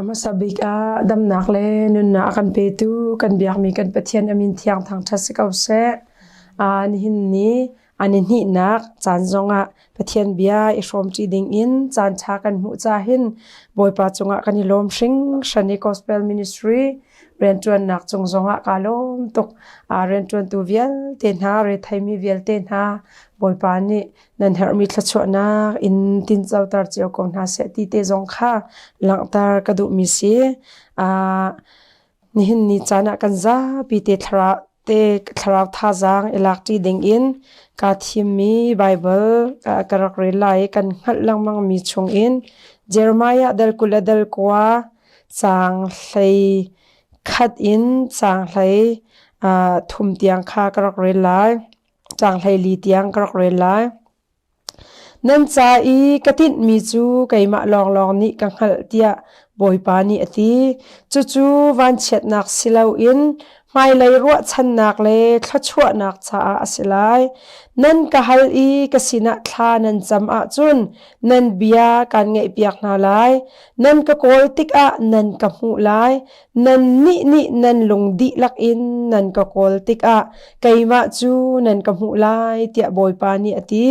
Hmasa bik ah damnak le nunnak a kan petu kan biakmi kan Pathian a min thiang thangṭhat si ko seh. Nihin ni an i hnihnak caan zongah Pathian bia i hrawmṭi dingin caan ṭha kan hmuh ca hin Bawipa cungah kan i lawm hringhran i Gospel Ministry rianṭuannak cung zongah kaa lawm tuk. Rianṭuantu vialte hna, retheimi vialte hna Bawipa nih nan herhmi thluachuahnak in tincoter cio ko hna seh ti te zong kha langhter ka duhmi si. Nihin ni caan ah kan zapi te thlarau te thlarau thazaang i lakṭi dingin kaa thimmi Baibal ka rak rel lai i kan hngalh lengmangmi chungin Jeremiah dal 20 le dal 9 caang 11 in caang 13 tiang kha ka rak rel lai. Caang 14 tiang ka rak rel lai. Nan ca i ka tinhmi cu keimah lawnglawng nih ka hngalh tiah Bawipa nih a ti. Cucu vanchiatnak si loin hmailei ruahchannak le thluachuahnak caah a si lai. Nan ka hal i ka sinah thla nan cam ahcun nan bia kaan ngaihpiak hna lai. Nan ka kawl tikah nan ka hmuh lai. Nannih nih nan lung dihlak in nan ka kawl tikah keimah cu nan ka hmuh lai, tiah Bawipa nih a ti.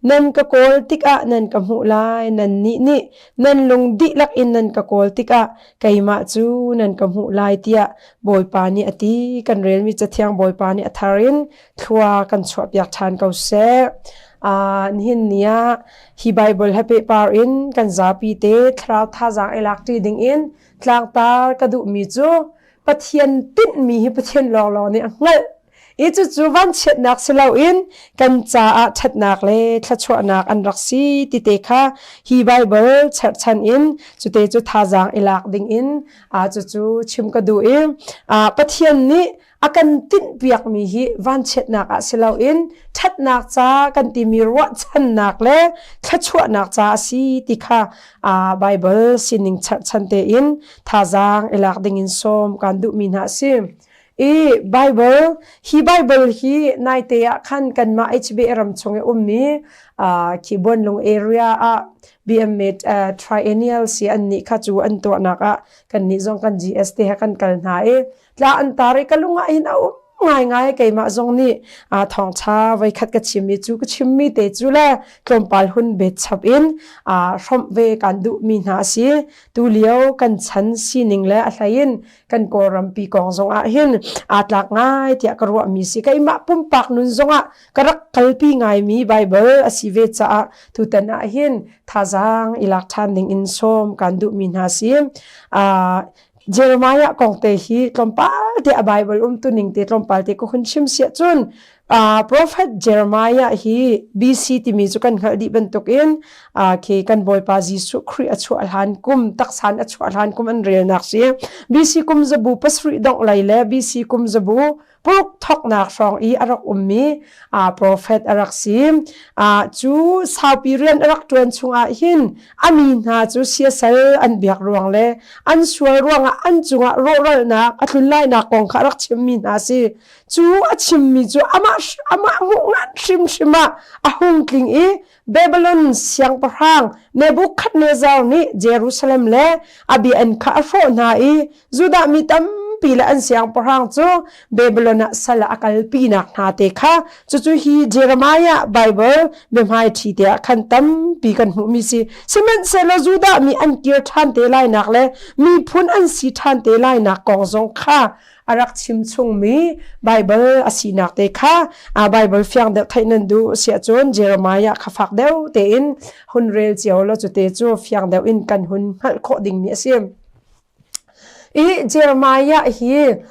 Nan ka kawl tikah nan ka hmuh lai. Nannih nih nan lung dihlak in nan ka kawl tikah keimah cu nan ka hmuh lai, tiah Bawipa nih a ti. Kan relmi Cathiang Bawipa nih a thar in thlua kan chuahpiak ṭhan ko seh. Nihin ni ah hi Baibal he pehpar in kan zapi te thlarau thazaang i lakṭi dingin Tlangtar ka duhmi cu Pathian tinhmi hi Pathian lawnglawng nih a hngalh i cucu vanchiatnak si loin kan caah ṭhatnak le thluachuahnak an rak si ti te kha hi Baibal cherhchan in cute cu thazaang i lak dingin cucu chim ka duh i Pathian nih a kan tinhpiakmi hi vanchiatnak ah si loin ṭhatnak ca kan timi ruahchannak le thluachuahnak ca a si ti kha Baibal sining cherhchan tein thazaang i lak dingin sawm kan duhmi hna a si. I Bible hi Bible hi naite ah khan kanmah HBA ram chung i ummi khi Buanlung area ah BMA triennial si an nih kha cu an tuahnak ah kan nih zong kan GS te he kan kal hna i Tla an tar i ka lung ah hin a um ngaingai keimah zong nih thawngṭha voikhat ka chimmi cu ka chimmi te cu le tlawmpal hun bet chap in hrawmh ve kan duhmi hna a si. Tulio kan chan sining le a hlei in kan Kawlrampi kong zong ah hin aa tlak ngai tiah ka ruahmi si. Keimah pumpak nun zongah ka rak kalpi ngaimi Baibal a si ve caah tutan ah hin thazaang i lak ṭhan ding in sawm kan duhmi hna si. Jeremiah kong te hi tlawmpal te a Bible umtuning te tlawmpal te ka hun chim siah cun prophet Jeremiah hi BC timi cu kan hngalh dih bantukin khi kan Bawipa Jesuh Khrih a chuah hlan kum taksan a chuah hlan kum an relnak si BC kum zabu pasarih dongh lei le BC kum zabu puk thoknak hrawng i a rak ummi profet a rak si. Cu saupi rian a rak ṭuan chungah hin a mi hna cu siasal an biak ruang le an sual ruangah an cungah rawhralnak a tlun lainak kong kha a rak chimmi hna si. Cu a chimmi cu amah amah hmuh ngan hrimhrim ah a hung tling i Babylon siangpahrang Nebuchadnezzar nih Jerusalem le a biakinn kha a hrawh hna i Judah mi tampi le an siangpahrang cu Babylon ah sal ah a kalpinak hna te kha cucu hi Jeremiah Bible biahmaiṭhi te ah khan tampi kan hmuhmi si. Sihmanhsehlaw Judah mi an kir ṭhan te lainak le miphun an si ṭhan te lainak kong zong kha a rak chim chungmi Bible a sinak te kha a Bible fiang deuh theih nan duh siah cun Jeremiah kha fak deuh tein hun rel cio law cu te cu fiang deuh in kan hun hngalh khawh dingmi a si. I Jeremiah hi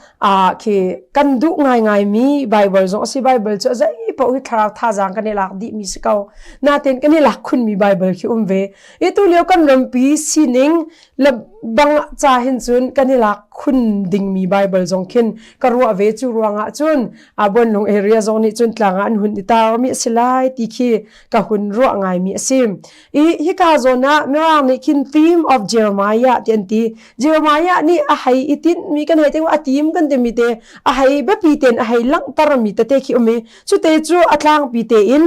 khi kan duh ngaingaimi Bible zong a si Bible cu zei paoh hi thlarau thazaang kan i lak dihmi si ko. Natin kan i lak khunmi Bible khi um ve. I tu lio kan rampi sining le bang ca hin cun kan i lak khun dingmi Bible zong khin ka ruah ve cu ruangah cun a Buanlung area zong nih cun tlang ah an hun i tarmi a si lai ti khi ka hun ruah ngaimi a si. I hika zawn ah Mirang nih khin theme of Jeremiah ti an ti. Jeremiah nih a hei i tinhmi kan hei ti a team kan ti. timi te a hei biapi ten a hei langhter mi tete khi um i cute cu a tlangpi tein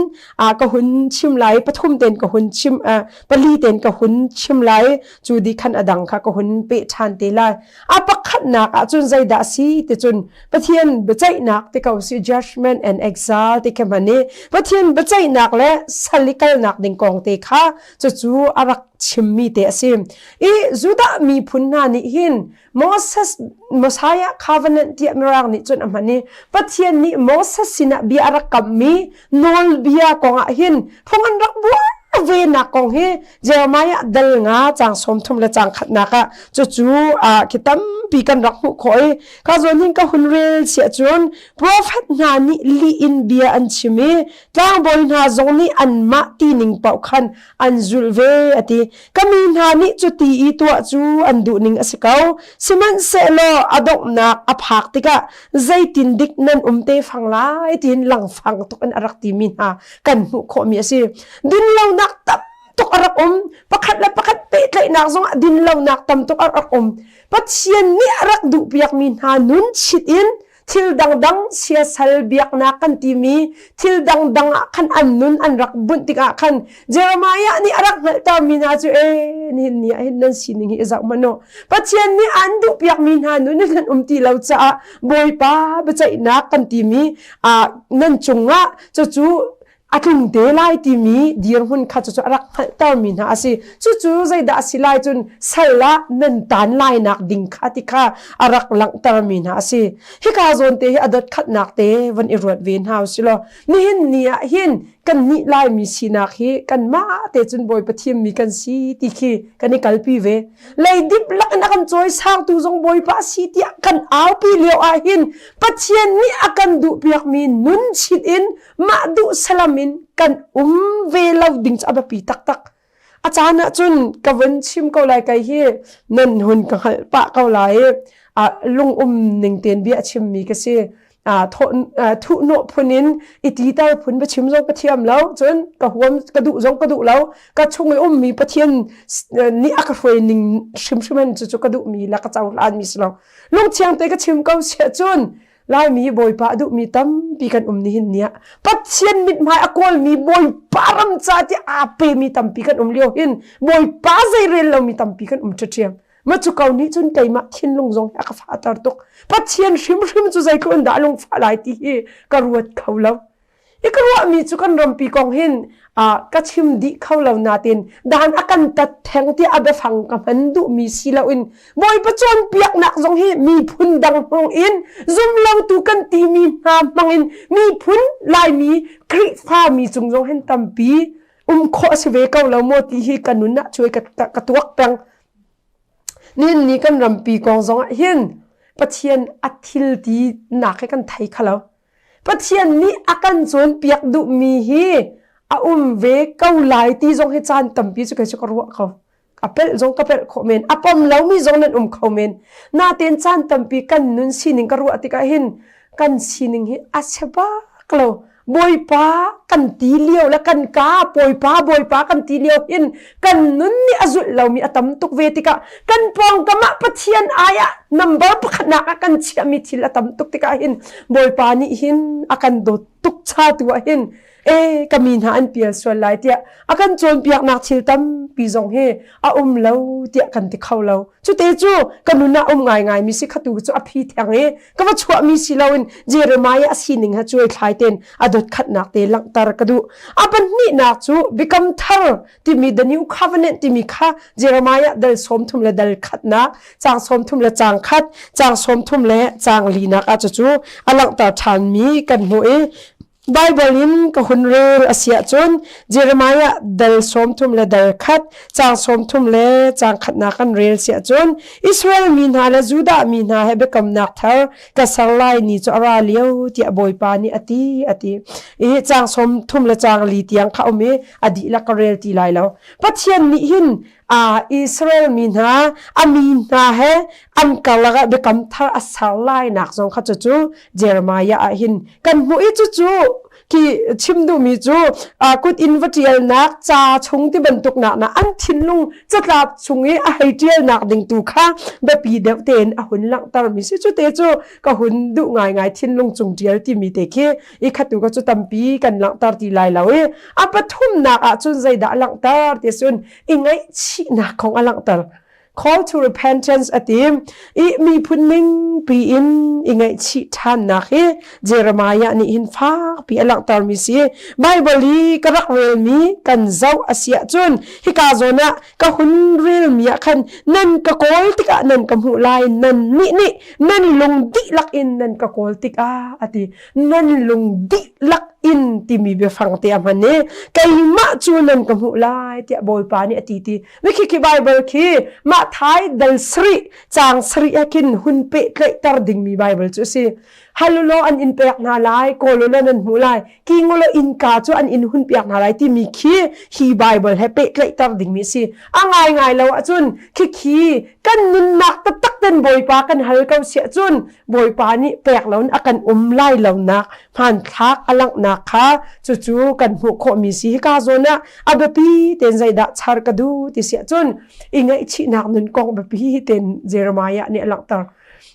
ka hun chim lai pathum ten ka hun chim pali ten ka hun chim lai cu di khan adang kha ka hun pe ṭhan te lai a pakhatnak ah cun zeidah si ti cun Pathian biaceihnak ti ko si judgment and exile ti khi hman i Pathian biaceihnak le sal i kalnak ding kong te kha cucu a rak chimmi te a si i Judah miphun hna nih hin Moses Messiah covenant tiah mirang nih cun a hman i Pathian nih Moses sinah bia a rak kammi nawlbia kong ah hin phung an rak buar ve nak kong hi Jeremiah dal nga cang 30 le cang khatnak ah cucu khi tampi kan rak hmuh khawh i ka zawn hin ka hun rel siah cun profet hna nih lih in bia an chim i tlangbawi hna zong nih anmah tining paoh khan an zulh ve a ti ka mi hna nih cuti i tuah cu an duhning a si ko sihmanhsehlaw a donghnak a phak tikah zeitin dik nan um te fang lai tiin langfang tuk in a rak timi hna kan hmuh khawhmi a si dinlonak tam tuk a rak um pakhat le pakhat pehtlaihnak zong ah dinlonak tam tuk a rak um Pathian nih a rak duhpiakmi hna nun chit in thil dangdang siasal biaknak kan timi thil dangdang ah khan an nun an rak bunh tikah khan Jeremiah nih a rak hngalhtermi hna cu e nihin ni ah hin nan sining hi i zoh hmanh u Pathian nih an duhpiakmi hna nun in nan um ti lo caah Bawipa biaceihnak kan timi nan cungah cucu a tlung te lai timi dirhmun kha cucu a rak hngalhtermi hna a si. Cucu zeidah a si lai cun sal ah nan tan lainak ding kha ti kha a rak langhtermi hna a si. Hika zawn te hi a dot khatnak te van i ruat ve hna usih law nihin ni ah hin kan nih Laimi sinak hi kanmah te cun Bawipa thimmi kan si ti khi kan i kalpi ve. Leidip lak in a kan cawisangtu zong Bawipa a si tiah kan aupi lio ah hin Pathian nih a kan duhpiakmi nun chit in mah duh salam in kan um ve lo ding cu a biapi taktak. A caan ah cun ka vun chim ko lai kai hi nan hun ka hngalh pah ko lai i lung um ning tein bia a chimmi ka si. Thuhnawh phun in i titer phun biachim zong ka thiam lo cun ka huam ka duh zong ka duh lo ka chung i ummi Pathian nih a ka hruai ning hrimhrim in cucu ka duhmi le ka cohlan mi si lo lungthiang te ka chim ko siah cun Laimi Bawipa a duhmi tampi kan um nihin ni ah Pathian mithmai a kawlmi Bawipa ram ca ti aa pemi tampi kan um lio hin Bawipa zeirel lomi tampi kan um ṭhiṭhiam. Ma cu ko nih cun keimah thinlung zong hi a ka fahter tuk. Pathian hrimhrim cu zeitluk in dah lungfah lai ti hi ka ruat kho lo. I ka ruahmi cu kan rampi kong hin ka chim dih kho lo natin dan a kan tat theng tiah a biafang ka hman duhmi si loin Bawipa cawnpiaknak zong hi miphun dang hmang in zumlotu kan timi hna hmang in miphun Laimi Khrihfami cung zong hin tampi um khawh a si ve ko lo maw ti hi ka nun ah cuai ka, ka tuak peng. Nihin ni kan rampi kong zong ah hin Pathian a thil ti nak hi kan thei kha lo. Pathian nih a kan cawnpiak duhmi hi a um ve ko lai ti zong hi caan tampi cu kei cu ka ruah ko. A pelh zong ka pelh khawh men, a pom lomi zong nan um kho men. Natein caan tampi kan nun sining ka ruah tikah hin kan sining hi a chia bak lo. Bawipa kan ti lio le kan ka Bawipa Bawipa kan ti lio hin kan nun nih a zulh lomi a tam tuk ve tikah kan pawngkam ah Pathian ai ah number pakhatnak ah kan chiahmi thil a tam tuk tikah hin Bawipa nih hin a kan dawt tuk cha tu ah hin e ka mi hna an pial sual lai tiah a kan cawnpiaknak thil tampi zong hi a um lo tiah kan ti kho lo cute cu ka nun ah um ngaingai mi si khatu cu a phi theng i ka va chuahmi si loin Jeremiah a sining ha cuai thlai ten a dot khatnak te langhter ka duh a pahnihnak cu biakam thar timi the new covenant timi kha Jeremiah dal 30 le dal khatnak caang 30 le caang khat caang 30 le caang linak ah cucu a langhter ṭhanmi kan hmuh i Bible in ka hun rel a si ahcun Jeremiah dal 30 le dal khat caang 30 le caang khatnak kan rel si ahcun Israel mi hna le Judah mi hna he biakamnak thar ka ser lai ni cu a ra lio tiah Bawipa nih a ti a ti. I caang 30 le caang li tiang kha um i a dihlak ka rel ti lai lo. Pathian nih hin Israel mi hna a mi hna he an karlak ah biakam thar a ser lai nak zong kha cucu Jeremiah ah hin kan hmuh i cucu. Khi chim duhmi cu kut in va ṭialnak ca chung ti bantuk nak na an thinlung catlap chung i a hei ṭialnak ding tu kha biapi deuh tein a hun langhter mi si. Cu te cu ka hun duh ngaingai thinlung cung ṭial timi te khi i khatu ka cu tampi kan langhter ti lai lo i a pathumnak ah cun zeidah a langhter ti cun i ngaihchihnak kong a langhter. Call to repentance a ti. I miphun ning piin i ngaihchih ṭhannak hi Jeremiah nih hin fakpi a langhtermi si. Bible i ka rak relmi kan zoh a si ahcun hika zawn ah ka hun relmi ah khan nan ka kawl tikah nan ka hmuh lai nan nih nih nan lung dihlak in nan ka kawl tikah a ti. Nan lung dihlak in timi biafang te a hman i keimah cu nan ka hmuh lai tiah Bawipa nih a ti ti Khi khi Bible khi mah thai dal sarih caang sarih ah khin hun pehtlaihter dingmi Bible cu a si. Hal ulaw an in pek hna lai, kawl ulaw nan hmuh lai, king ulaw innka cu an in hun piak hna lai timi khi hi Bible he pehtlaihter dingmi a si. A ngaingai lo ahcun khikhi kan nunnak taktak ten Bawipa kan hal ko siah cun Bawipa nih pek loin a kan um lai lonak hmanthlak a langhnak kha cucu kan hmuh khawhmi si. Hika zawn ah a biapi tein zeidah char ka duh ti siah cun i ngaihchihnak nun kong biapi tein Jeremiah nih a langhter.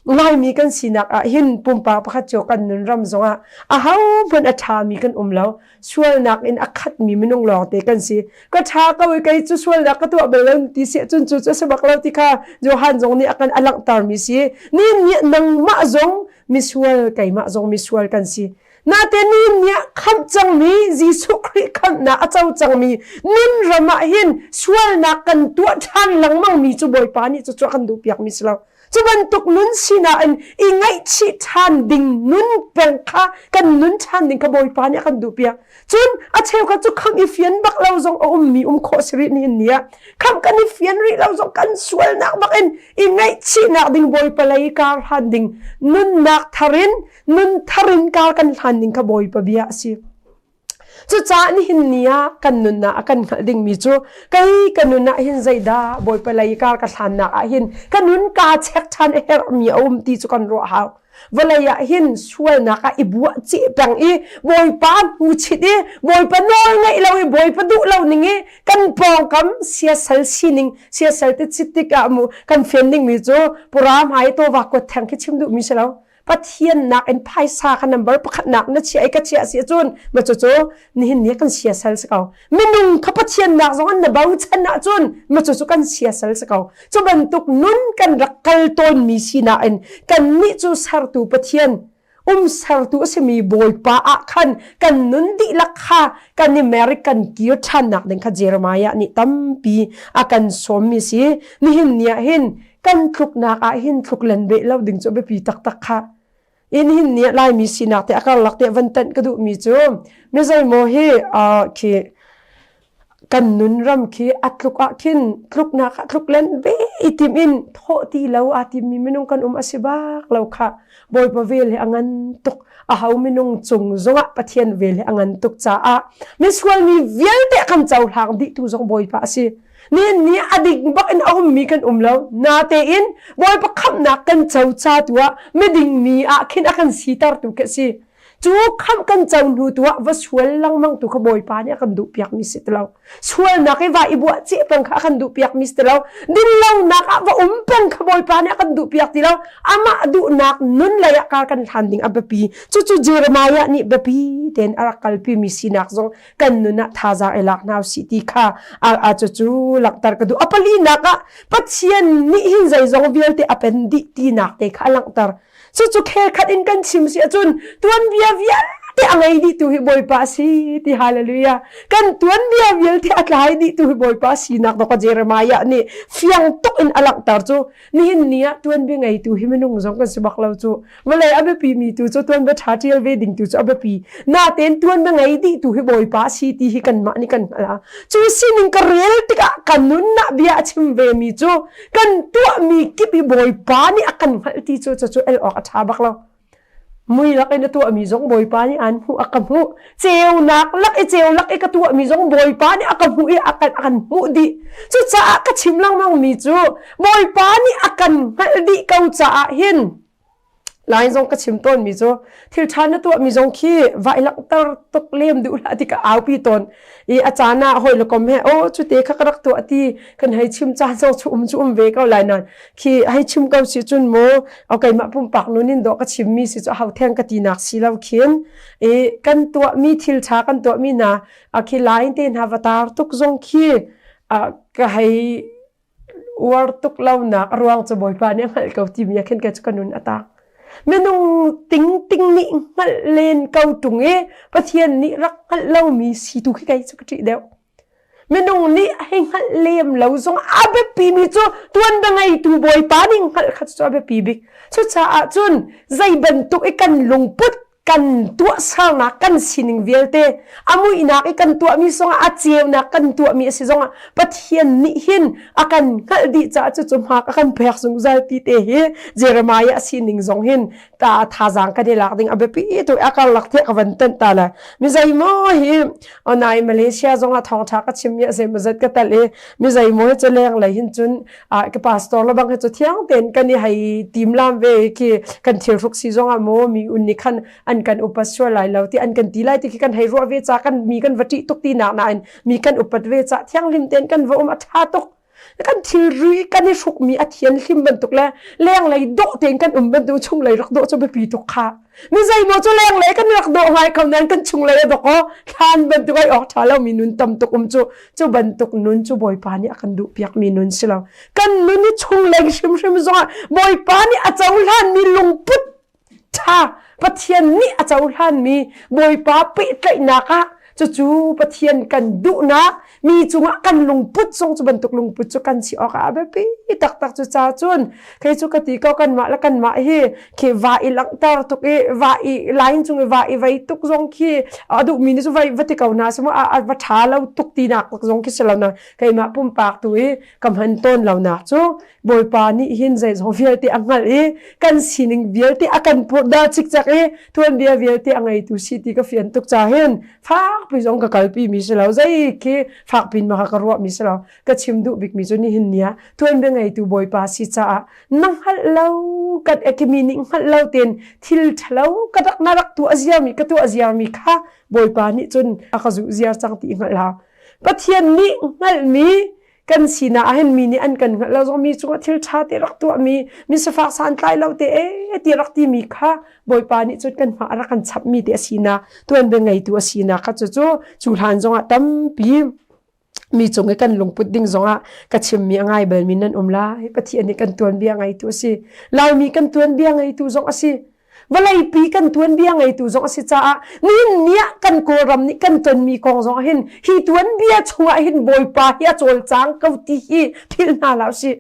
Laimi kan sinak ah hin pumpak pakhat cio kan nun ram zongah ahohmanh a ṭhami kan um lo. Sualnak in a khatmi minung lawngte kan si. Ka ṭha ko i kei cu sualnak ka tuah bal lo ti siah cun cu cu a si bak lo ti kha Johan zong nih a kan a langhtermi si. Ni nih nangmah zong misual keimah zong misual kan si. Natein ni nih khamh cangmi Jesuh Khrih khamhnak a co cangmi nun ram ah hin sualnak kan tuah ṭhan lengmangmi cu Bawipa nih cucu a kan duhpiakmi si lo. Cu bantuk nun sinak in i ngaihchih ṭhan ding nun peng kha kan nun ṭhan ding kha Bawipa nih a kan duhpiak. Cun a cheukhat cu khamh i fian bak lo zong a ummi um khawh si rih nihin ni ah. Khamh kan i fian rih lo zong kan sualnak bak in i ngaihchihnak ding Bawipa lei kar hlan ding nunnak thar in nun thar in kar kan hlan ding kha Bawipa bia a si. Cucaah nihin ni ah kan nunnak a kan hngalh dingmi cu kei ka nun ah hin zeidah Bawipa lei kar ka hlannak ah hin ka nun kaa chek ṭhan a herhmi a um ti cu kan ruah hau. Vawlei ah hin sualnak ah i buah ceh peng i Bawipa hnuchit i Bawipa nawl ngaih lo i Bawipa duh lo ning i kan pawngkam siasal sining siasal te chit tikah mu kan fian dingmi cu pura hmai tawva kuat theng khi chim duhmi si lo. Pathian nak in phaisa kha number pakhat nak na chia i ka chia si ahcun ma cu cu nihin ni kan siasal si ko minung kha Pathian nak zong an na bochan ahcun ma cu cu kan siasal si ko cu bantuk nun kan rak kal tawn mi sinak in kan nih cu sertu Pathian um sertu a simi Bawipa ah khan kan nun dihlak kha kan i mer i kan kir ṭhannak ding kha Jeremiah nih tampi a kan sawmmi si nihin ni ah hin kan tluknak ah hin tluk len beh lo ding cu biapi taktak kha in hin ni laimi sinak te a karlak te van tanh ka duhmi cu mi zeimaw hi khi kan nun ram khi a tluk ah khin tluknak ah tluk len ve i tim in thawh ti lo aa timmi minung kan um a si bak lo kha Bawipa vel hi a ngan tuk a ho minung cung zongah Pathian vel hi a ngan tuk caah misual mi vialte kan cohlang dih tu zong Bawipa a si Ni ni a dik bak in a ummi kan um lo. Natein Bawipa khamhnak kan co ca tu ah miding mi ah khin a kan sitertu khi a si. Cu khamh kan co hnu tu ah va sual lengmang tu kha Bawipa nih a kan duhpiak mi si ti lo. Sualnak i va i buah ceh peng kha a kan duhpiak mi si ti lo. Dinlonak ah va um peng kha Bawipa nih a kan duhpiak ti lo. Amah duhnak nun lei ah kar kan hlan ding a biapi. Cucu Jeremiah nih biapi tein a rak kalpi mi sinak zong kan nun ah thazaang i lak hna usih ti kha a cucu langhter ka duh. A palinak ah Pathian nih hin zeizong vialte a pen dih tinak te kha a langhter. Cucu khel khat in kan chim si ahcun tuanbia vialte a ngei dih tu hi Bawipa a si ti hallelujah. Kan tuanbia vialte a tlai dih tu hi Bawipa sinak dawk Jeremiah nih fiang tuk in a langhter cu nihin ni ah tuanbia ngeitu hi minung zong kan si bak lo cu vawlei a biapi mi tu cu tuanbia ṭha ṭial ve ding tu cu a biapi natein tuanbia ngei dih tu hi bawipa si ti hi kanmah nih kan hngalh a cu sining ka rel tikah kan nunnak bia a chim ve mi cu kan tuahmi kip hi bawipa nih a kan hngalh ti cu cu el awk a ṭha bak lo Mui lak in a tuahmi zong Bawipa nih aan hmuh a ka hmuh. Ceunak lak i ceu lak i ka tuahmi zong Bawipa nih a ka hmuh i a kan, a kan hmuh dih. Cucaah ka chim lengmangmi cu Bawipa nih a kan hngalh dih ko caah hin. Lai zong ka chim tawnmi cu thil ṭha na tuahmi zong khi va i langhter tuk lem duh hlah ti ka aupi tawn. I a caan ah hawi le kom he oh cute kha ka rak tuah ti kan hei chim caan zong cu um cu um ve ko lai nain khi hei chim ko si cun mu keimah pumpak nun in dawh ka chimmi si cu hau theng ka tinak si lo khin i kan tuahmi thil ṭha kan tuahmi hna a khi lai te hna va tar tuk zong khi ka hei uar tuk lonak a ruang cu Bawipa nih a hngalh ko timi ah khin kei cu ka nun a tang. Minung tingting nih hngalh len ko ṭung i Pathian nih rak hngalh lomi si tu khi kei cu ka ṭih deuh. Minung nih hei hngalh lem lo zong a biapimi cu tuanbia ngeitu Bawipa nih hngalh kha cu a biapi bik. Cucaah cun zei bantuk i kan lungput kan tuahsernak kan sining vialte a muihnak i kan tuahmi zongah a ceunak kan tuahmi a si zongah Pathian nih hin a kan hngalh dih caah cucu hmak a kan pek zungzal ti te hi Jeremiah a sining zong hin ta thazaang kan i lak ding a biapi tuk a karlak tiah ka van tenh ta le mi zeimaw hi onai Malaysia zongah thawngtha ka chim mi a zeimawzat ka tal i mi zeimaw hi cu leng lei hin cun ka pastor le bang hi cu thiang tein kan i hei tim lam ve khi kan thil hruk si zong ah maw mi un nih khan an kan upat sual lai lo ti an kan ti lai ti khi kan hei ruah ve ca kan mi kan va ṭih tuk ti nak nain mi kan upat ve ca thianghlim tein kan va um a ṭha tuk kan thilri kan i hrukmi a thianhlim bantuk le lenglei dawh tein kan um bantuk chunglei rak dawh cu biapi tuk kha mi zeimaw cu lenglei kan rak dawh ngai ko nain kan chunglei a dawk aw thlan bantuk ai awk ṭha lomi nun tam tuk um cu cu bantuk nun cu Bawipa nih a kan duh piakmi nun si lo kan nun i chunglei hrimhrim zongah Bawipa nih a cohlanmi lungput ṭha Pathian nih a cohlanmi Bawipa pehtlaihnak ah cucu Pathian kan duhnak mi cungah kan lungput zong cu bantuk lungput cu kan si awk ah a biapi taktak cu ca cun kei cu ka ti ko kanmah le kanmah hi khi va i langhter tuk i va i line cung i va i vei tuk zong khi a duhmi nih cu vai va ti ko na si mu a va ṭha lo tuk tinak zong khi si lo na keimah pumpak tu i ka hman tawn lo nak cu Bawipa nih hin zeizong vialte a hngalh i kan sining vialte a kan purhdah cikcek i tuanbia vialte a ngeitu si ti ka fian tuk ca hin fakpi zong ka kalpi mi si lo zei khi fakpin ma ka ruah mi si lo ka chim duh bik mi cu nihin ni ah tuanbia ngeitu Bawipa si caah na hngalh lo kan ekimi nih hngalh lo ten thil ṭhalo ka rak na rak tuah ziar mi ka tuah ziar mi kha Bawipa nih cun a ka zuh ziar cang ti hngalh hau Pathian nih hngalhmi kan sinak ah hin mi nih an kan hngalh lo zong mi cungah thil ṭha te rak tuahmi mi sifak santlai lo te e ti rak timi kha Bawipa nih cun kan hma a rak kan chapmi te a sinak tuanbia ngeitu a sinak kha cucu cu hlan zongah tampi mi cung i kan lungput ding zongah ka chimmi a ngai balmi nan um lai Pathian nih kan tuanbia ngeitu a si Laimi kan tuanbia ngeitu zong a si Vawleipi kan tuanbia ngeitu zong a si caah nihin ni ah kan Kawlram nih kan tonmi kong zong hin hi tuanbia chungah hin Bawipa hi a cawlcang ko ti hi philh hna hlah usih.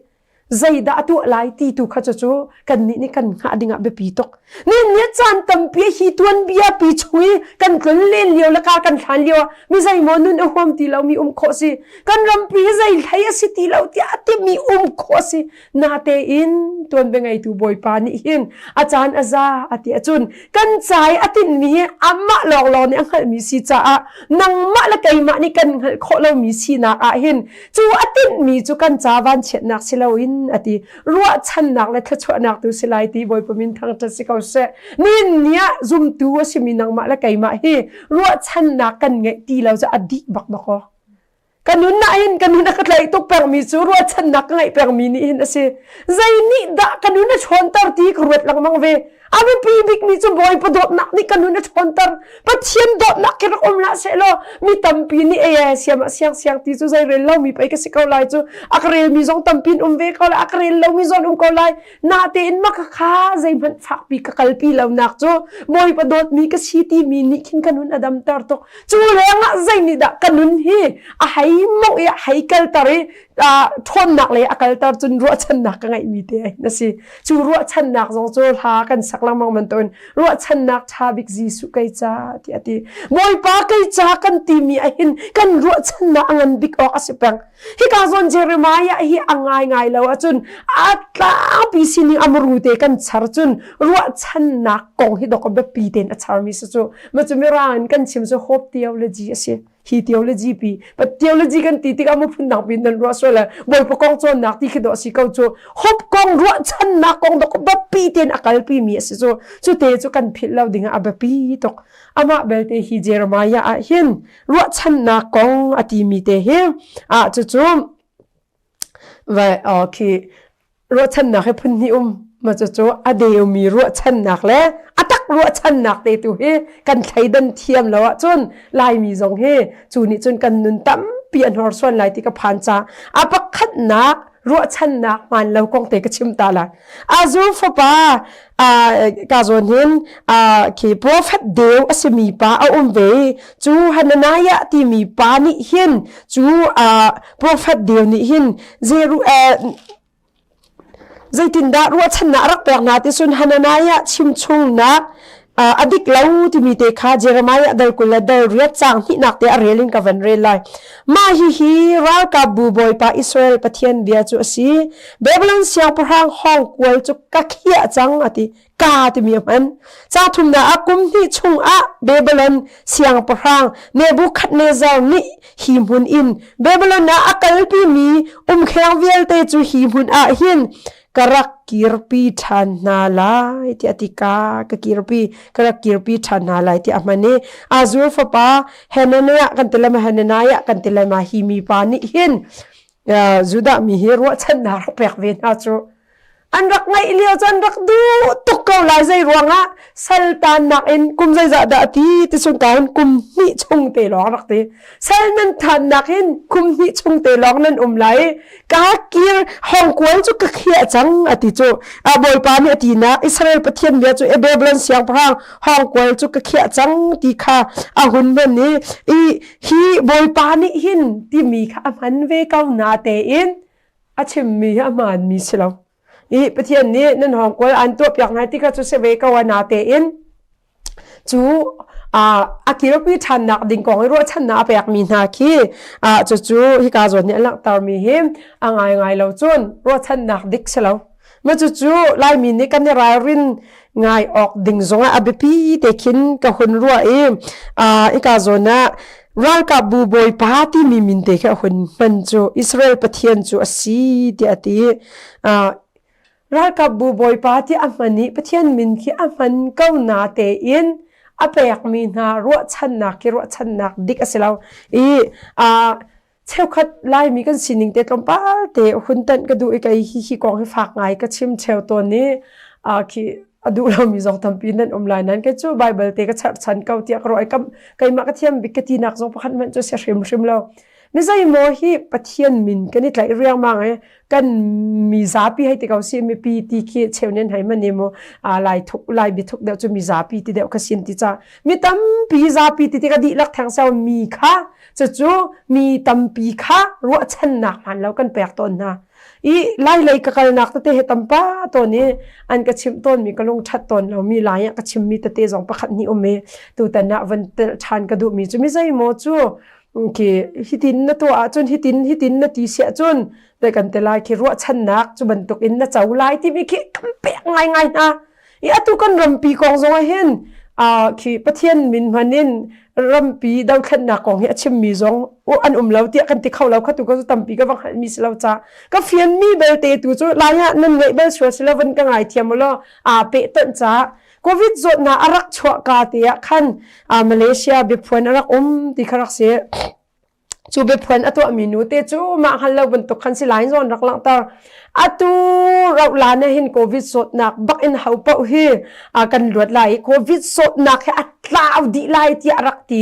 Zeidah a tuah lai ti tu kha cucu kannih nih kan hngah ding ah biapi tuk. Nihin ni caan tampi hi tuanbia pi chung i kan tlon len lio le kar kan hlan lio ah mi zeimaw nun a huam ti lomi um khawh si. Kan rampi hi zei hlei a si ti lo tiah a timi um khawh si. Natein tuanbia ngeitu Bawipa nih hin a caan a za a ti ahcun kan ca i a tinhmi hi amah lawnglawng nih a hngalhmi si caah nangmah le keimah nih kan hngalh khawh lomi sinak ah hin cu a tinhmi cu kan ca vanchiatnak si loin a ti ruahchannak le thluachuahnak tu si lai ti Bawipa min thangṭhat si ko seh nihin ni ah zumtu a simi nangmah le keimah hi ruahchannak kan ngeih ti lo cu a dih bak dakaw Ka nun ah hin ka nun a ka tlaih tuk pengmi cu ruahchannak ka ngeih pengmi nih hin a si. Zei nih dah ka nun a ṭhawnter ti ka ruat lengmang ve. A biapi bikmi cu Bawipa dawtnak nih ka nun a ṭhawnter. Pathian dawtnak khi rak um hlah sehlaw mi tampi nih ei siam ah siang siang ti cu zei rel lomi pei ka si ko lai cu. A ka relmi zong tampi in um ve ko lai, a ka rel lomi zong um ko lai. Natein maka kha zeihmanh fakpi ka kalpi lonak cu Bawipa dawtmi ka si timi nih khin ka nun a damter tuk. Cu lengah zeinihdah ka nun hi a hei mongh i a hei kalter i ṭhawnnak lei a kalter cun ruahchannak ka ngeihmi te na si. Cu ruahchannak zong cu hla kan sak lengmang bantukin ruahchannak ṭha bik Jesuh kei ca tiah a ti. Bawipa kei ca kan timi ahhin kan ruahchannak a ngan bik awk a si peng. Hika zawn Jeremiah hi a ngaingai lo ahcun a tlangpi sining a muru te kan char cun ruahchannak kong hi dok biapi tein a charmi si cu. Ma cu mirang in kan chim cu hope theology a si. Hi theology pi but theology kan ti tikah mu phundang pin nan ruah sual Bawipa kong cawnnak ti khi dawh si ko cu hope kong ruahchannak kong dok biapi tein a kalpi mi a si cu cu te cu kan philh lo ding ah a biapi tuk. Amah belte hi Jeremiah ah hin ruahchannak kong a timi te hi ah cucu vai khi ruahchannak hi phun hnih um ma cucu a deumi ruahchannak le a tak ruahchannak te tu hi kan thleidan thiam lo ahcun Laimi zong hi cu nih cun kan nun tampi a hnorsuan lai ti ka phan ca a pakhatnak ruahchannak hmaan lo kong te ka chim ta lai Azur fapa ka zawn hin khi prophet deu a simi pa a um ve cu Hananiah timi pa nih hin cu prophet deu nih hin Zeru zeitindah ruahchannak a rak pek hna ti cun Hananiah chimchungnak a dik lo timi te kha Jeremiah dal 20 le dal riat caang hnihnak te a rel in ka van rel lai. Mah hihi ralkapbu bawipa Israel Pathian bia cu a si. Babylon siangpahrang hawngkual cu ka khiah cang a ti. Ka timi a hman. Caang thumnak ah kum hnih chung ah Babylon siangpahrang Nebuchadnezzar nih hi hmun in Babylon ah a kalpimi umkheng vialte cu hi hmun ah hin ka rak kirpi ṭhan hna lai tiah a ti ka ka kirpi ka rak kirpi ṭhan hna lai tiah a hman i Azur fapa Hananiah kan ti lai ma Hananiah kan ti lai ma hi mi pa nih hin Judah mi hi ruahchannak rak pek ve hna cu an rak ngaih lio cu an rak duh tuk ko lai zei ruangah saltannak in kum zeizah dah ti ti chung ka in kum hnih chung te lawng rak ti sal nan thannak hin kum hnih chung te lawng nan um lai ka kir hongkual cu ka khiah cang a ti cu a bawipa nih a ti nak Israel Pathian bia cu Babylon siangpahrang hongkual cu ka khiah cang ti kha a hun hman i i hi bawipa nih hin timi kha a hman ve ko na tein a chimmi hi a hmaanmi si lo i Pathian nih nan hongkual an tuahpiak hna ti kha cu si ve ko a na tein cu a kirpi ṭhannak ding kong i ruahchannak a pekmi hna khi cucu hika zawn nih a langhtermi hi a ngaingai lo cun ruahchannak dik si lo. Ma cucu Laimi nih kan i ralrin ngai awk ding zongah a biapi te khin ka hun ruah i hika zawn ah ralkapbu bawipa timi min te khi a hun hman cu Israel Pathian cu a si tiah a ti. Ralkapbu bawipa ti a hman i Pathian min khi a hman ko na tein a pekmi hna ruahchannak khi ruahchannak dik a si lo. I cheukhat Laimi kan sining te tlawmpal te hun tanh ka duh i kei hi hi kong hi fak ngai ka chim cheu tawn i khi a duh lomi zong tampi nan um lai nan kei cu Bible te ka cherhchan ko tiah ka ruah i keimah ka thiam bik ka tinak zong pakhat hmanh cu si hrimhrim lo. Mi zeimaw hi Pathian min kan i tlaih riangmang i kan mizapi hei ti ko si mipi ti khi cheu nen hei mani mu lai thuk lai bi thuk deuh cu mizapi ti deuh kha sin ti cha mi tampi zapi ti ti ka dihlak theng seo mi kha cucu mi tampi kha ruahchannak hman lo kan pek tawn hna i lai lei ka kalnak tete he tampa tawn i an ka chimh tawn mi ka lung that tawn lo mi lai ah ka chim mi tete zong pakhat ni um i tutan ah van tel than ka duh mi cu mi zeimaw cu khi hitin na tuah ahcun hitin hitin na ti siah cun te kan te lai khi ruahchannak cu bantuk in na co lai timi khi kan pek ngaingai hna i atu kan rampi kong zong ah hin khi Pathian min hman in rampi dothlennak kong hi a chimmi zong an um lo tiah kan ti kho lo kha tu ka tampi ka va hngalhmi si lo ca ka fianmi belte tu cu lai ah nan ngeih bal sual si lo van ka ngai thiam law aa peh tonh ca Covid zawtnak a rak chuah ka te ah khan Malaysia biaphuan a rak um ti kha rak si cu biaphuan a tuahmi nu te cu mah hngal lo bantuk khan si lai zawn rak langhter atu rauh la na hin covid zawtnak bak in ho paoh hi kan luat lai i covid zawtnak hi a tlau dih lai tiah rak ti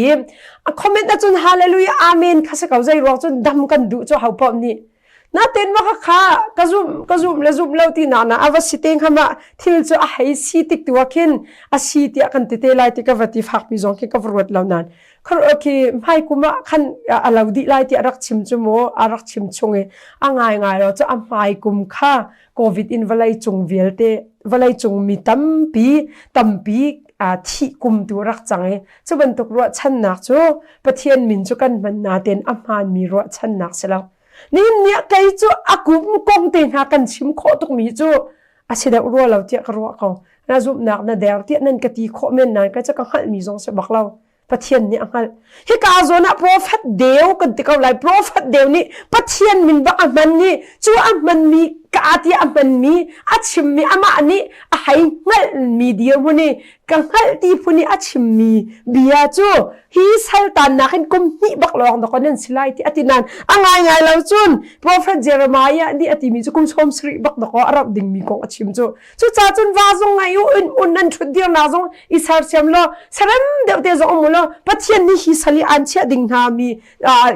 a comment ahcun hallelujah amen kha si ko zei ruang cun dam kan duh cu ho paoh nih natin ma kha ka zum ka zum le zum lo ti na na ava si te ngama thil cu a hei si tik tu ah khin a si tiah kan ti te lai ti ka va ti fak mi zong khi ka va ruat lo nan khi hmai kum ah khan a lo dih lai tiah rak chim cu mu a rak chim chung i a ngai ngai lo cu a hmai kum kha covid in vawlei cung vialte vawlei cung mi tampi tampi thih kum tu rak cang i cu bantuk ruahchannak cu Pathian min cu kan hman natein a hmaanmi ruahchannak si lo nihin ni ah kei cu a kum kong te hna kan chim khawh tukmi cu a si deuh rua lo tiah ka ruah ko na zumhnak na der tiah nan ka ti khawh men nain ka cu ka hngalhmi zong si bak lo. Pathian nih a hngalh. Hika zawn ah prophet deu kan ti ko lai. Prophet deu nih Pathian min bak a hman i cu a hmanmi ka tiah a hmanmi a chimmi amah nih a hei hngalhmi dirhmun i ka hngalh ti phun i a chimmi bia cu hi saltannak in kum hnih bak lawng dawk nan si lai ti a ti nain a ngaingai lo cun Prophet Jeremiah nih a timi cu kum 70 bak dawk a rauh dingmi kong a chim cu Cucaah cun va zong ngai u in un nan ṭhut dirnak zong i sersiam law serem deuh te zong um u law Pathian nih hi sal i aan chiah ding hna mi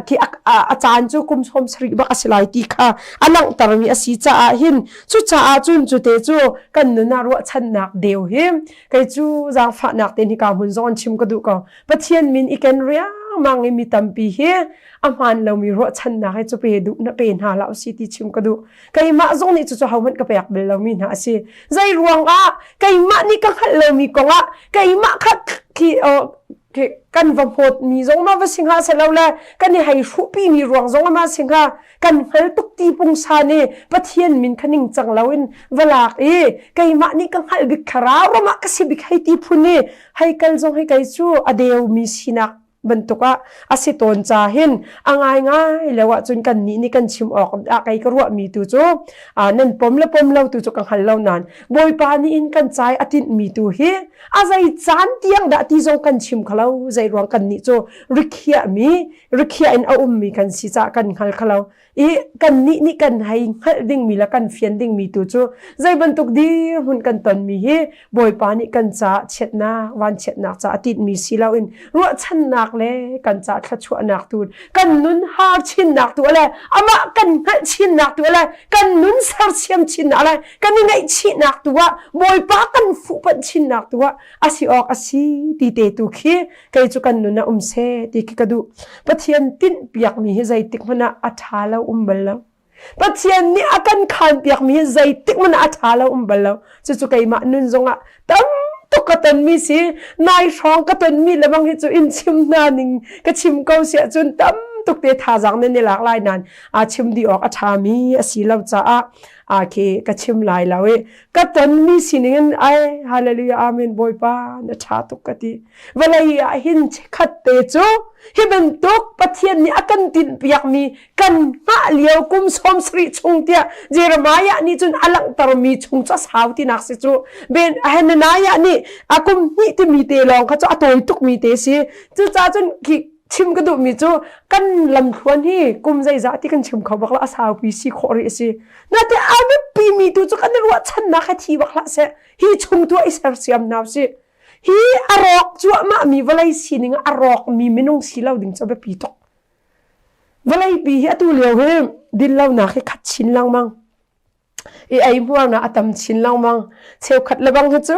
khi a caan cu kum 70 bak a si lai ti kha a langhtermi a si caah hin cucaah cun cu te cu kan nun ah ruahchannak deu hi kei cu zaangfahnak te hika hmun zong an chim ka duh ko Pathian min i ken riangmang i mi tampi hi a hmaan lomi ruahchannak hi cu pe duh na pe hna hlah usih ti chim ka duh Keimah zong nih cucu hohmanh ka pek bal lomi hna a si. Zei ruangah keimah nih ka hngalh lomi kongah keimah kha khi kan va hmawtmi zong ma va si hnga selo le kan i hei hruhpi mi ruang zong ma si hnga kan hngal tuk ti pungsan i Pathian min kha ning cang loin va lak i keimah nih ka hngalh bik thlarau ramah ka si bik hei ti phun i hei kal zong hei kei cu a deumi sinak bantuk ah a si tawn ca hin a ngaingai lo ahcun kan nih nih kan chim awk ah kei ka ruahmi tu cu nan pom le pom lo tu cu ka hngal lo nain Bawipa nih in kan cai a tinhmi tu hi a zei caan tiang dah ti zong kan chim kho lo zei ruang kan nih cu rikhiahmi rikhiah in a ummi kan si caah kan hngal kho lo i kannih nih kan hei hngalh dingmi le kan fian dingmi tu cu zei bantuk dirhmun kan tonmi hi Bawipa nih kan caah chiatnak vanchiatnak caah a tinhmi si loin ruahchannak le kan caah thluachuahnak tu kan nun har chinnak tu le amah kan hngalh chinnak tu le kan nun sersiam chinnak le kan i ngaihchihnak tu ah Bawipa kan fuhpanh chinnak tu ah a si awk a si ti te tu khi kei cu kan nun ah um seh ti khi ka duh. Pathian tinhpiakmi hi zeitik hmanh ah a ṭha lo um bal lo. Pathian nih a kan khaanpiakmi hi zeitik hmanh ah a ṭha lo um bal lo. Cucu keimah nun zongah tam tuk ka tonmi si. Nai hrawng ka tonmi lebang hi cu in chim hna ning ka chim ko si ahcun tam tuk te thazaang nan i lak lai nain aa chim dih awk a ṭhami a si lo caah aa khi ka chim lai lo i ka tonmi sining in ai hallelujah amen bawipa na ṭha tuk ka ti vawlei ah hin khat te cu hi bantuk Pathian nih a kan tinhpiakmi kan hngah lio kum 70 chung tiah Jeremiah nih cun a langhtermi chung cu a sau tinak si cu Ben Hananiah nih a kum hnih timi te lawng kha cu a tawi tukmi te si cucaah cun khi chim ka duhmi cu kan lamthluan hi kum zeizah ti kan chim kho bak lo a saupi si khawh rih a si nate a biapi mi tu cu kan i ruahchannak he thi bak hlah seh hi chung tu ah i sersiam hna usih Hi a rawk cuahmahmi vawlei sining ah a rawkmi minung si lo ding cu a biapi tuk. Vawleipi hi atu lio hi dinlonak hi khat chin lengmang. I eihmuarnak a tam chin lengmang. Cheukhat lebang hi cu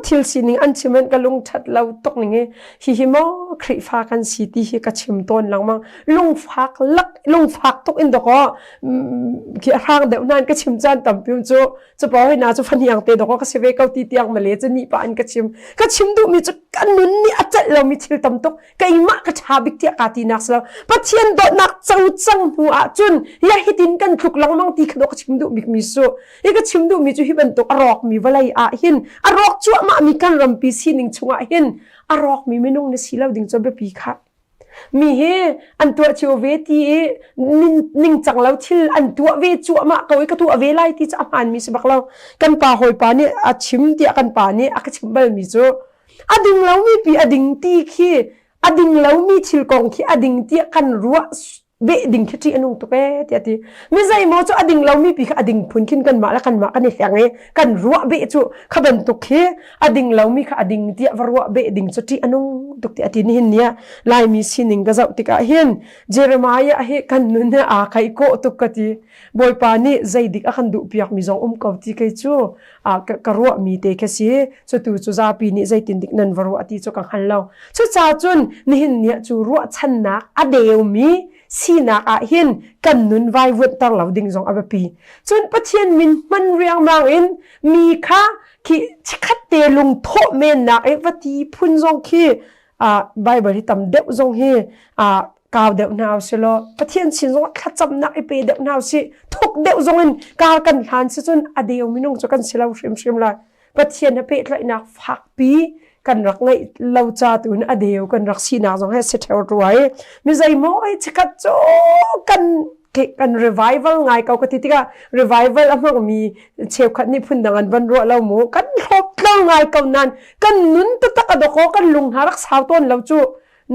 thil sining an chim in ka lung ṭhat lo tuk ning i hihi maw Khrihfa kan si ti hi ka chim tawn lengmang. Lungfak lak lungfak tuk in dawkaw khi a hrang deuh nain ka chim caan tampi cu Cupa hoi na cu fahniang te dawk ka si ve ko ti tiang male cu ni pa in ka chim. Ka chim duhmi cu ka nun nih a celh lomi thil tam tuk. Keimah ka ṭha bik tiah kaa tinak si lo. Pathian dawtnak co cang hnu ah cun ya hitin kan tluk lengmang ti kha ka chim duh bikmi su. Hi ka chim duhmi cu hi bantuk a rawkmi vawlei ah hin a rawk cuahmahmi kan rampi sining chungah hin a rawkmi minung na si lo ding cu biapi kha. Mi hi an tuah cio ve ti i ningcang lo thil an tuah ve cuahmah ko i ka tuah ve lai ti cu a hmaanmi si bak lo. Kan pa hawipa nih a chim tiah kan pa nih a ka chimh balmi cu a ding lomi pi a ding ti khi a ding lomi thil kong khi a ding tiah kan ruah beh ding khi ṭih a nung tuk ee tiah ti. Mi zeimaw cu a ding lomi pi kha a ding phun khin kanmah le kanmah kan i hleng i kan ruah beh cu kha bantuk khi a ding lomi kha a ding tiah va ruah beh ding cu ṭih a nung tuk tiah a ti nihin ni ah Laimi sining ka zoh tikah hin Jeremiah hi kan nun he aa khaih kawh tuk ka ti. Bawipa nih zeidik a kan duhpiakmi zong um ko ti kei cu ka ruahmi te khi si. Cutu cu zapi nih zeitindik nan va ruah ti cu ka hngal lo. Cucaah cun nihin ni ah cu ruahchannak a deumi sinak ah hin kan nun vaivuanhter lo ding zong a biapi. Cun Pathian min hman riangmang in mi kha khi chikkhat te lungthawh mennak i va ti phun zong khi Bible hi tam deuh zong hi kau deuh hna usih law Pathian sin zong thlacamnak i pe deuh hna usih thuk deuh zong in kar kan hlan si cun a deu minung cu kan si lo hrimhrim lai Pathian he pehtlaihnak fakpi. kan rak ngeih lo ca tu in a deu kan rak sinak zong he si theo rua i mi zeimaw ai chikat cu kan kan revival ngai ko ka ti tikah revival a hmangmi cheukhat nih phundang an van ruah lo mu kan hlawp tlo ngai ko nan kan nun taktak a doko kan lung hna rak sau tawn lo cu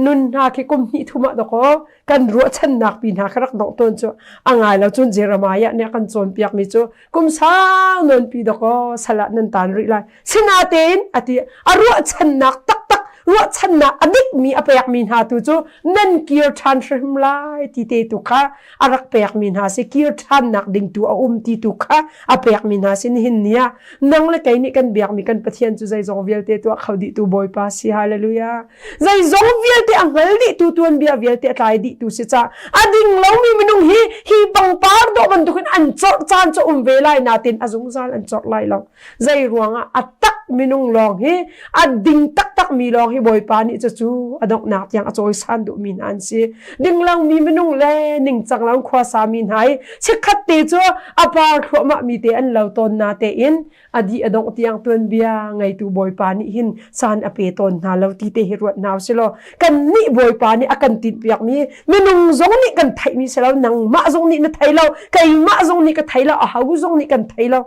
nun hna khi kum hnih thum ah dakaw kan ruahchannak pi hna kha rak dongh tawn cu a ngai lo cun Jeremiah nih a kan cawnpiak mi cu kum sau nawn pi dakaw sal ah nan tan rih lai sinatein ati a ruahchannak taktak ruahchannak a dik mi a pek mi hna tu cu nan kir ṭhan hrim lai ti te tu kha a rak pek mi hna si kir ṭhannak ding tu a um ti tu kha a pek mi hna si nihin ni ah nang le kei nih kan biak mi kan Pathian cu zeizong vialte tuah kho dih tu Bawipa si hallelujah Zeizong vialte a hngal dihtu tuanbia vialte a tlai dihtu si ca a ding lomi minung hi hi pangpar dawh bantukin an corh caan cu um ve lai natin a zungzal an corh lai lo. Zei ruangah a tak minung lawng hi a ding taktak mi lawng hi Bawipa nih cucu a donghnak tiang a cawisan duhmi hna an si. Ding lomi minung le ningcang lo khuasa mi hna hi chikkhat te cu a par thluahmah mi te an lo tawn na tein a dih a dongh tiang tuanbia ngeitu Bawipa nih hin caan a pe tawn hna lo ti te hi ruat hna usih law kan nih Bawipa nih a kan tinhpiakmi minung zong nih kan theihmi si lo nangmah zong nih na thei lo keimah zong nih ka thei lo aho zong nih kan thei lo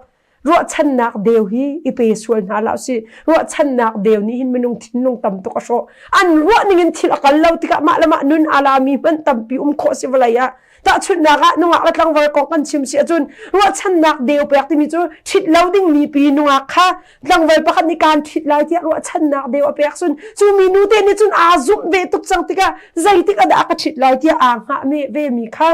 ruahchannak deu hi i pe sual hna hlah usih ruahchannak deu nih hin minung thinlung tam tuk a hrawh an ruah ning in thil a kal lo tikah mah le mah nun a lami hmanh tampi um khawh si vawlei ah Tahchunhnak ah nungak le tlangval kong kan chim si ahcun ruahchannak deu pek timi cu ṭhit lo dingmi pi nungak kha tlangval pakhat nih kaan ṭhit lai tiah ruahchannak deu a pek cun cu minu te nih cun aa zumh ve tuk cang tikah zeitik ah dah a ka ṭhit lai tiah aa hngah ve mi kha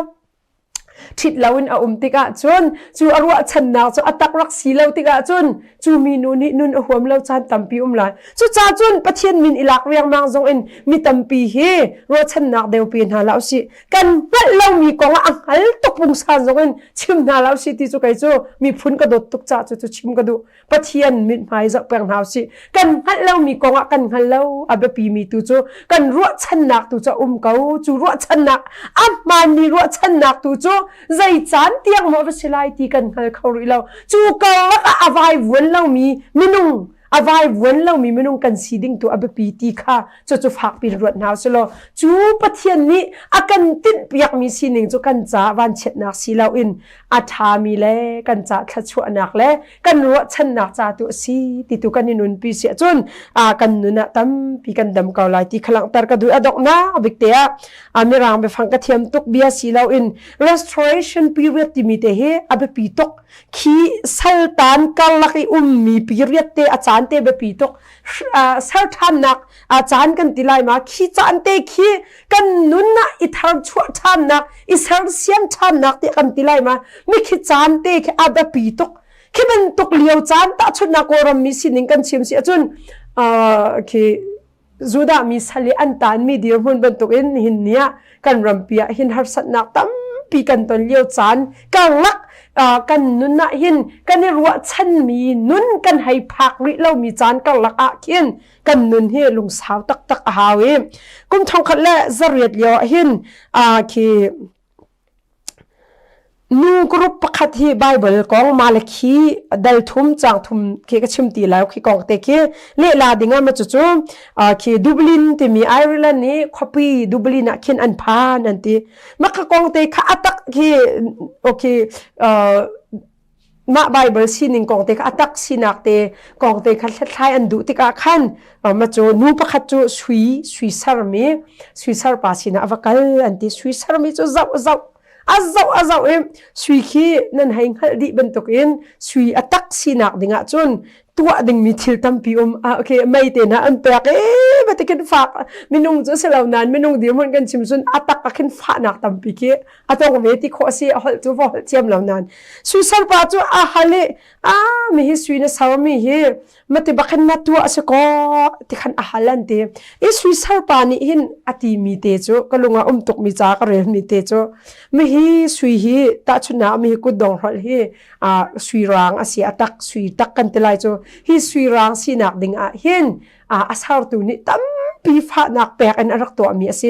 ṭhit lo in a um tikah cun cu a ruahchannak cu a tak rak si lo tikah cun cu minu nih nun a huam lo caan tampi um lai. Cucaah cun Pathian min i lak riangmang zong in mi tampi hi ruahchannak deu pe hna hlah usih. Kan hngalh lomi kong ah a hngal tuk pungsan zong in chim hna hlah usih ti cu kei cu miphun ka dawt tuk caah cu cu chim ka duh. Pathian mithmai zoh peng hna usih. Kan hngalh lomi kong ah kan hngal lo a biapi mi tu cu kan ruahchannak tu cu a um ko. Cu ruahchannak a hmaanmi ruahchannak tu cu zei caan tiang maw va si lai ti kan hngal kho rih lo. Cu karlak ah a vaivuan lomi minung a vaivuan lomi minung kan si ding tu a biapi ti kha cucu fakpi in ruat hna usih law cu Pathian nih a kan tinhpiakmi sining cu kan ca vanchiatnak si loin a ṭhami le kan ca thluachuahnak le kan ruahchannak ca tu a si ti tu kan i nunpi si ahcun kan nun ah tampi kan dam ko lai ti kha langhter ka duh a donghnak bik te ah mirang biafang ka thiam tuk bia si loin restoration period timi te hi a biapi tuk khi saltan karlak i ummi period te a caan te biapi tuk ser ṭhannak a caan kan ti lai ma khi caan te khi kan nun ah i thar chuah ṭhannak i sersiam ṭhannak ti kan ti lai ma mi khi caan te khi a biapi tuk khi bantuk lio caan tahchunhnak kawlram mi sining kan chim si ahcun khi Judah mi sal i an taanmi dirhmun bantukin nihin ni ah kan rampi ah hin harsatnak tampi kan ton lio caan karlak kan nun ah hin kan i ruahchanmi nun kan hei phak rih lomi caan karlak ah khin kan nun hi lungsau taktak a hau i kum thongkhat le zariat lio ah hin khi Nu group pakhat hi Bible kong Malakhi dal thum cang thum khi ka chim ti lai khi kong te khi lehla ding ah ma cucu khi Dublin timi Ireland i khuapi Dublin ah khin an phan an ti maka kong te kha atak khi okay mah Bible sining kong te kha a tak sinak te kong te kha hlathlai an duh tikah khan ma cu nu pakhat cu sui sui sermi sui ser pa sinah a va kal an ti sui sermi cu zoh zoh a zoh a zoh i sui khi nan hei hngalh dih bantukin sui a tak sinak dingah cun tuah dingmi thil tampi um ah okay mei te hna an pek e batikin fak minung cu si lo nain minung dirhmun kan chim cun a tak ah khin fahnak tampi khi a tong ve ti khawh si a holh cu va holh thiam lo nain sui sarpa cu a hal i a mi hi sui na ser mi hi mati bakhin na tuah si ko ti khan a hal an ti i sui sarpa nih hin a ti mi te cu ka lung ah um tuk mi ca ka rel mi te cu mi hi sui hi tahchun ah mi hi kutdong hrolh hi a sui rang a si a tak sui tak kan ti lai cu hi sui rang sinak ding ah hin a sartu nih tampi. tampi fahnak pek in a rak tuahmi a si.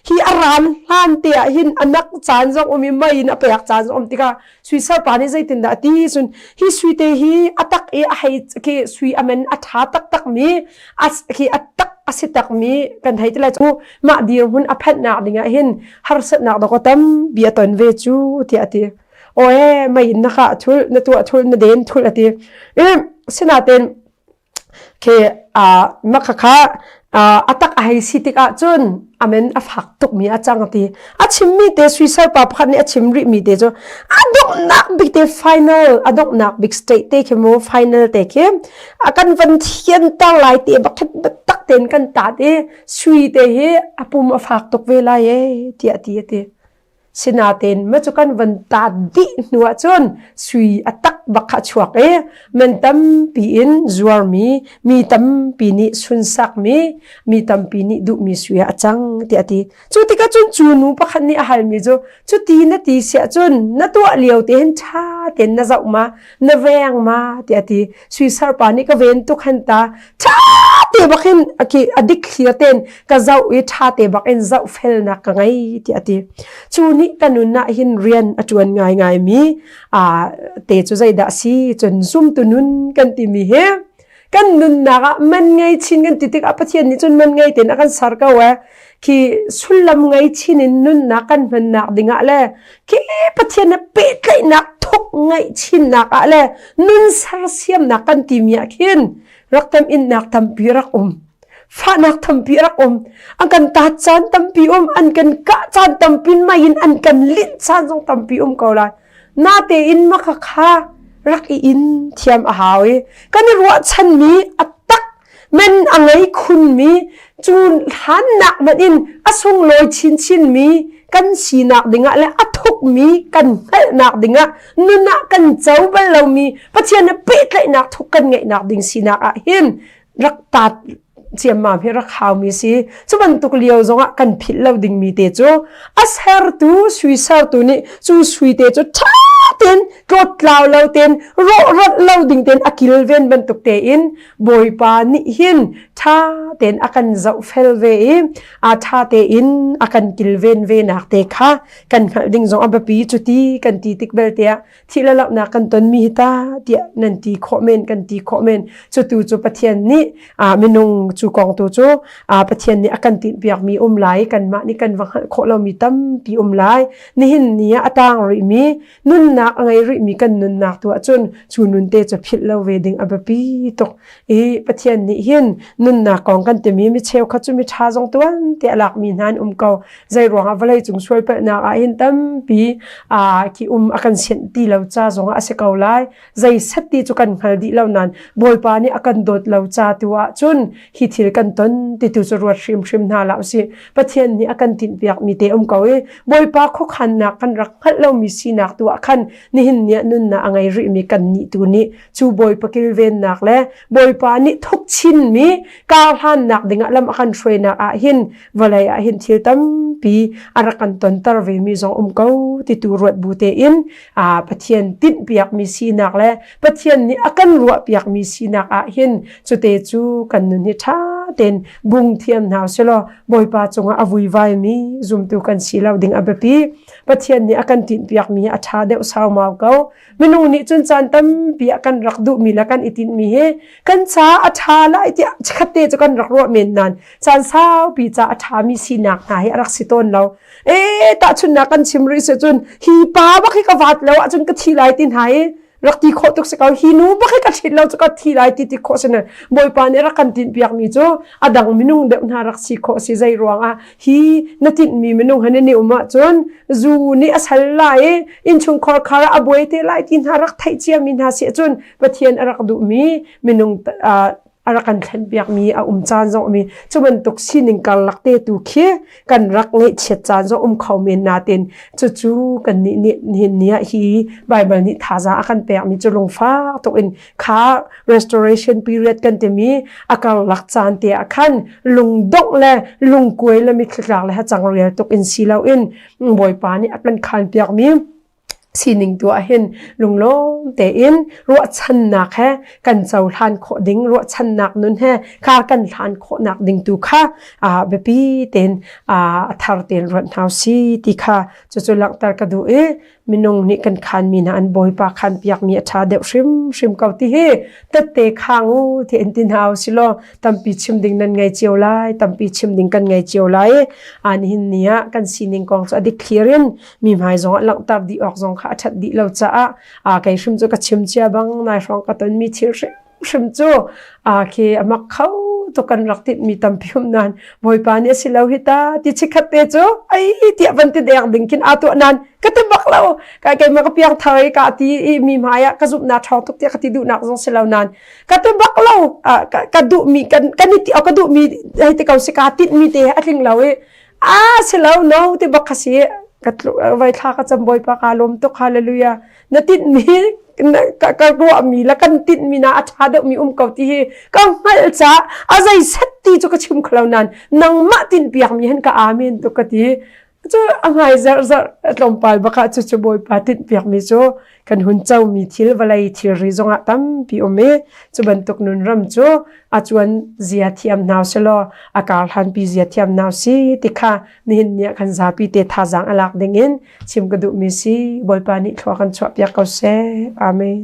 Hi a ran hlan te ah hin a nak caan zong um i mei in a pek caan zong um tikah sui salpa nih zeitindah a ti cun hi sui te hi a tak i a hei khi sui a men a ṭha taktak mi a khi a tak a si tak mi kan hei ti lai cu mah dirhmun a phanhnak dingah hin harsatnak dawk tampi a ton ve cu tiah a ti. Aw ee mei in na kah thul na tuah thul na den thul a ti. I sinain Khi mah khakha a tak a hei si tikah cun a men a fak tukmi a cang ti. A chimmi te suisal pa pakhat nih a chim rihmi te cu a donghnak bik te final a donghnak bik state te khi mu final te khi a kan van thianter lai te bak tak tein kan tat i sui te hi a pum a fak tuk ve lai e tiah ti a ti. Sinain ma cu kan van taat dih hnu ahcun sui a tak bak kha a chuak i man tampi in zuarmi, mi tampi nih sunsakmi, mi tampi nih duhmi sui ah a cang tiah a ti. Cu tikah cun cu nu pakhat nih a halmi cu cuti na ti siah cun na tuah lio te hin ṭha tein na zoh ma, na veng ma tiah a ti. Sui sarpa nih ka ven tuk han ta ṭha te bak hin a dikthlir tein ka zoh i ṭha te bak in zohfelnak ka ngei tiah a ti. Cu nih ka nun ah hin rian a ṭuan ngaingai mi te cu zeidah a si cun zumtu nun kan timi hi kan nunnak ah man ngei chin kan ti tikah Pathian nih cun man ngei tein a kan ser ko ee. Khi sullam ngei chin in nunnak kan hmannak dingah le khi Pathian he pehtlaihnak thuk ngeih chinnak ah le nun sersiamnak kan timi ah khin rak tam innak tampi rak um. Fahnak tampi rak um. An kan taat caan tampi um, an kan kah caan tampi mei in an kan linh caan zong tampi um ko lai. Natein maka kha rak i in thiam a hau i kan i ruahchanmi a tak men a ngei khunmi cu hlannak hmanh in a sunglawi chinchinmi kan sinak dingah le a thukmi kan hngalhnak dingah nun ah kan co bal lomi Pathian he pehtlaihnak thuk kan ngeihnak ding sinak ah hin rak taat ciammam hi rak haumi si. Cu bantuk lio zongah kan philh lo dingmi te cu a sertu sui sertu nih cu sui te cu ṭha tein tlawttlau lo tein rawhrat lo ding tein a kilven bantuk tein Bawipa nih hin ṭha tein a kan zohfel ve i a ṭha tein a kan kilven ve nak te kha kan hngalh ding zong a biapi cuti kan ti tik belte ah thih le lohnak kan tonmi hi ta tiah nan ti khawh men kan ti khawh men cu tu cu Pathian nih minung cu kong tu cu Pathian nih a kan tinhpiakmi um lai kanmah nih kan va hngalh khawh lomi tampi um lai nihin ni ah a tang rihmi nunnak a ngei rihmi kan nunnak tu ahcun cu nun te cu philh lo ve ding a biapi tuk i Pathian nih hin nunnak kong kan timi mi cheukhat cu mi ṭha zong tuan te a lakmi hna an um ko zei ruangah vawlei cung sualpalhnak ah hin tampi khi um a kan sianh ti lo ca zongah a si ko lai zei set ti cu kan hngal dih lo nain Bawipa nih a kan dawt lo ca tu ah cun hi thil kan ton ti tu cu ruat hrimhrim hna la usih Pathian nih a kan tinhpiak mi te um ko i Bawipa khuakhannak kan rak hngalh lomi sinak tu ah khan nihin ni ah nunnak a ngei rihmi kan nih tu nih cu Bawipa kilvennak le Bawipa nih thuk chinmi karhlannak dingah lam a kan hruainak ah hin vawlei ah hin thil tampi a rak kan tonter vemi zong um ko ti tu ruat bu tein Pathian tinhpiakmi sinak le Pathian nih a kan ruahpiakmi sinak ah hin cute cu kan nun hi ṭha tein bung thiam hna selaw Bawipa cungah a vuivaimi zumtu kan si lo ding a biapi. Pathian nih a kan tinhpiakmi a ṭha deuh saumau ko. Minung nih cun caan tampi ah kan rak duhmi le kan i tinhmi hi kan ca a ṭha lai tiah chikkhat te cu kan rak ruah men nain caan saupi ca a ṭhami sinak hna hi a rak si tawn lo. E tahchunhnak kan chim rih si cun hi pa bak hi ka vat lo ahcun ka thi lai ti hna i rak ti khawh tuk si ko hi nu bak hi ka ṭhit lo cu ka thi lai ti ti khawh si Bawipa nih rak kan tinhpiakmi cu a dang minung deuh hna rak si khawh si zei ruangah hi na tinhmi minung han in i um ahcun zu nih a sal lai i innchungkhar khar ah a buai te lai ti hna rak theih ciami hna si ahcun Pathian a rak duhmi minung a rak kan thlenpiakmi a um caan zong um i cu bantuk sining karlak te tu khi kan rak ngaihchiat caan zong um kho men natin cucu kan nih nih nihin ni ah hi Bible nih thazaang a kan pekmi cu lungfak tuk in kha restoration period kan timi a karlak caan te ah khan lungdongh le lungkuai le mitthli tlak le hacang rial tuk in si loin Bawipa nih a kan khan piakmi. Sining tu ahhin lunglawm tein ruahchannak he kan cohlan khawh ding ruahchannak nun he kar kan hlan khawhnak ding tu kha biapi tein a thar tein ruat hna si ti kha cucu langhter ka duh i minung nih kan khanmi hna an bawipa khan piakmi a ṭha deuh hrimhrim ko ti hi tette khang u ti in ti hna usilaw tampi chim ding nan ngei cio lai tampi chim ding kan ngei cio lai an hin ni ah kan sining kong cu a dik thlir in mi hmai zong ah langhter dih awk zong kha a ṭhat dih lo caah kei hrim cu ka chim cia bang nai hrawng ka tonmi thil hrimhrim cu khi a mak kho tuk kan rak tinhmi tampi um nan Bawipa nih a si lo hi ta ti chikhat te cu ai tiah van ti deng ding khin aa tuah nan ka ti bak lo kai keimah ka piang thar i ka ti i mi hmai ah ka zumhnak ṭhawng tuk tiah ka ti duhnak zong si lo nan ka ti bak lo ka duhmi kan kan i ti ka duhmi hei ti ko si ka tinhmi te a tling lo i a si lo no ti bak kha si ka vai thla ka cam bawipa ka lawm tuk hallelujah na tinhmi ka ka ruahmi la kan tinhmi na a ṭha deuhmi um ko ti hi ka hngalh ca a zei set ti cu ka chim kholo nan nangmah tinhpiakmi hin ka amen tuk ka ti cu a hmai zarh zarh tlawmpal bak ah cucu Bawipa tinhpiakmi cu kan hun comi thil vawlei thilri zongah tampi um i cu bantuk nun ram cu a cuan zia thiam hna selaw a kar hlanpi zia thiam hna si ti kha nihin ni ah kan zapi te thazaang a lak ding in chim ka duhmi si Bawipa nih thlua kan chuah piak ko seh. Amen.